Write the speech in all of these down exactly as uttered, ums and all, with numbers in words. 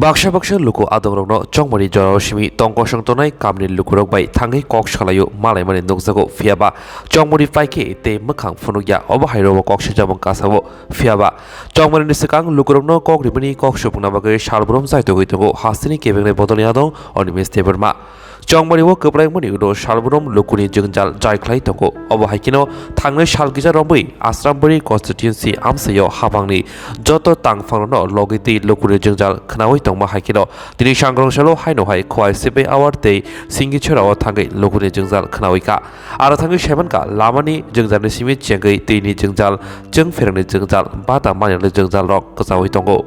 Baksa baksa luku adongrokno chongmani jorao simi tongkosong tongnai kamni lukurok bai thangwi kok salaio malaimani nukjago, phiyaba chongmani paikhe tei mwkhang phunukya, obo hai rogo kok swijamung kasao. Phiyaba chongmani ni swkang lukurokno kok ribini kok supungna bagwi salbrum chaitogwi tongo hasteni kebengnai bodolni adong Animesh Debbarma. Chongmani o kwplaimani ulo salbrum lukuni jwngjal jaikhlai tongo. Obo hai kheno thangnai sal kisa romwi Asrambari constituency amchaio habangni joto tangphangrokno logwi twi lukuni jwngjal khnaui tongma hai kheno tini sangrong salo haino hai Khowai Sipai Awar tei Singichorao thangwi lukuni jwngjal khnaui kha. Aro thangwi saimankha lamani jwngjalni simi chengwi twini jwngjal, chwng pherangni jwngjal, bata manwirokni jwngjalrok kwchaui tongo.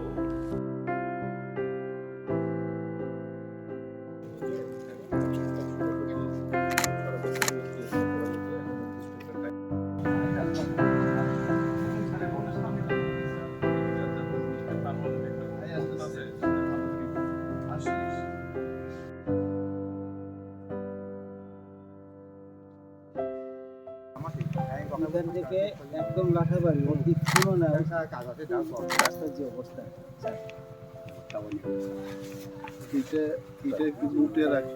এখান থেকে একদম লাখাবাড়ি, অতি পুরোনো রাস্তার যে অবস্থা। এটা, এটা একটু উঠে রাখি।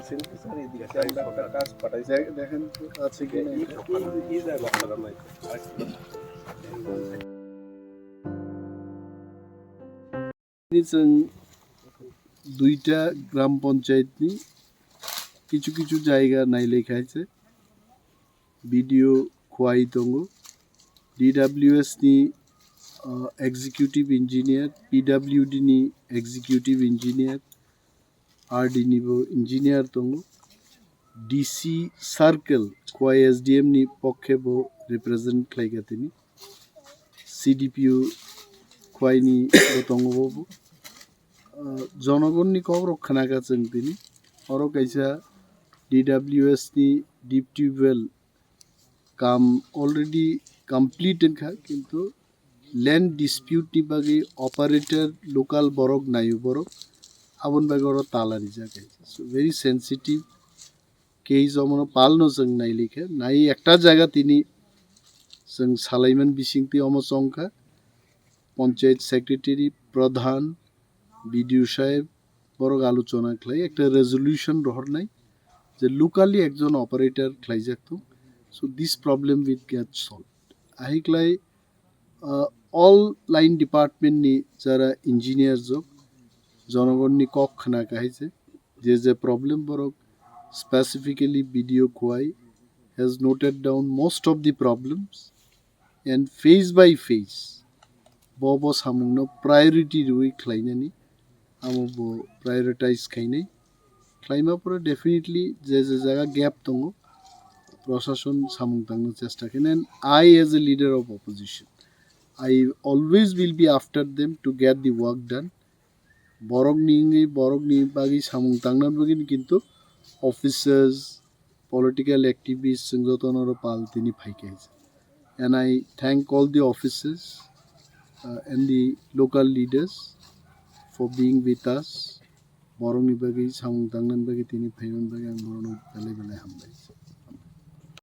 স্যার, এদিকে একটা কাজ পাঠাইছে, দেখেন তো আছে কি না এটা। Chwng duita gram panchayat ni kichu kichu jaiga nailai khaise, B D O Khowai tongo, D W S ni, ah, executive engineer, P W D ni executive engineer, R D ni bo engineer tongo, D C circle Khowai S D M ni pokhe bo represent khlai kha tini. C D P O Khowai ni bo tongo bo bo. Ah, jonogonni kokrok khna kha chwng tini. Oro kaisa D W S ni deep tubewell kam already complete wngkha, kintu land dispute ni bagwi operator local borok naio borok, aboni bagwi oro tala rijak hai. So very sensitive case, omono palno chwng nailikha, nai ekta jaga tini chwng salaiman bisingtwi omo chongkha, panchayat secretary, pradhan, B D O saheb, borok alochona khlai ekta resolution rohornai je locally ekjon operator khlaijak thung, so this problem will get solved. Ahiklai, uh, all line department ni jara engineer jok, jonogonni kok khna kha hai je, je je problem borok, specifically B D O Khowai has noted down most of the problems and phase by phase bo bo samungno priority rwi khlainani, amo bo prioritize khainai. Khlaima pore definitely je je jaga gap tongo, prosason samung tangna chesta khainai. And I, as a leader of opposition, I always will be after them to get the work done. Borokni wngwi, borokni bagwi samung tangna bagwi kintu officers, political activists, chwng jotono oro pal tini phaikha. And I thank all the officers, uh, and the local leaders for being with us. Borokni bagwi samung tangnani bagwi tini phaimani bagwi ang borokno belai belai hambai.